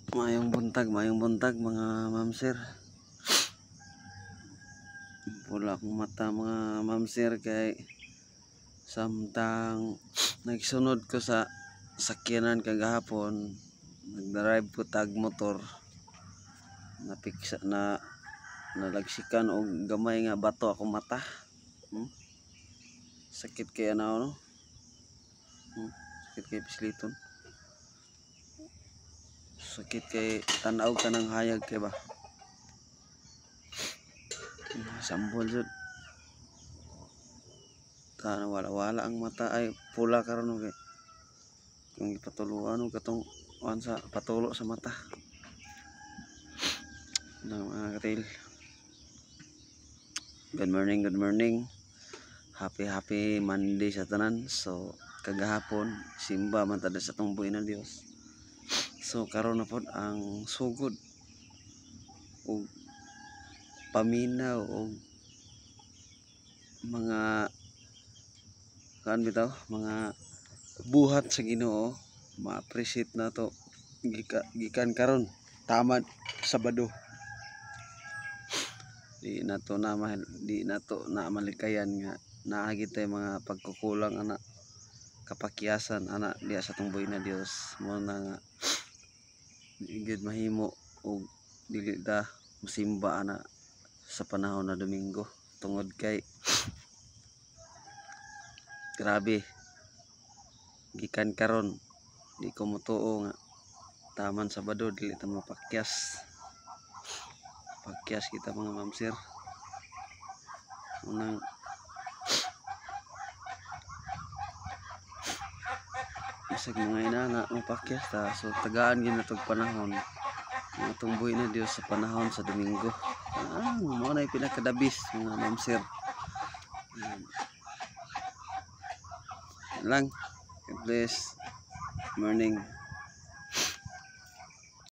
Maayong buntag mga ma'am sir. Pula akong mata, mga ma'am sir, kay samtang nagsunod ko sa sakyanan kagahapon, nagdrive ko tag motor, napiksa na, nalagsikan og gamay nga bato akong mata. Sakit kay ano, no? Sakit kay pisliton. Sakit kay tan-aw ka ng hayag kay ba. Sambol jud. Ta wala wala ang mata ay pula karon kay kung ipatuluan og katong kuan sa patulo sa mata. Na mga katil. Good morning, good morning. Happy happy Monday sa tanan. So kagahapon simba man ta sa atong buhi na Dios. So karon na pod ang sugod og paminaw og mga kaan bitaw, mga buhat sa Ginoo, ma-appreciate nato gikan karon tamad Sabado. Di nato na malikayan nga naa gitay mga pagkukulang ana, kapakyasan ana diha sa atong buhi na Dios. Mo na nga di gyud mahimo og dili ta mosimba ana sa panahon na Domingo tungod kay grabe, gikan karon di ko motuo nga taman Sabado dili ta mapakyas. Pakyas kita, mga ma'am sir. Unang bisag mga inana mapakyas ta. So tagaan gyud natog panahon ang atong buhi na Dios sa panahon sa Domingo. Ah, mao na pinakadabis, mga ma'am sir. Yan lang. God bless. Morning.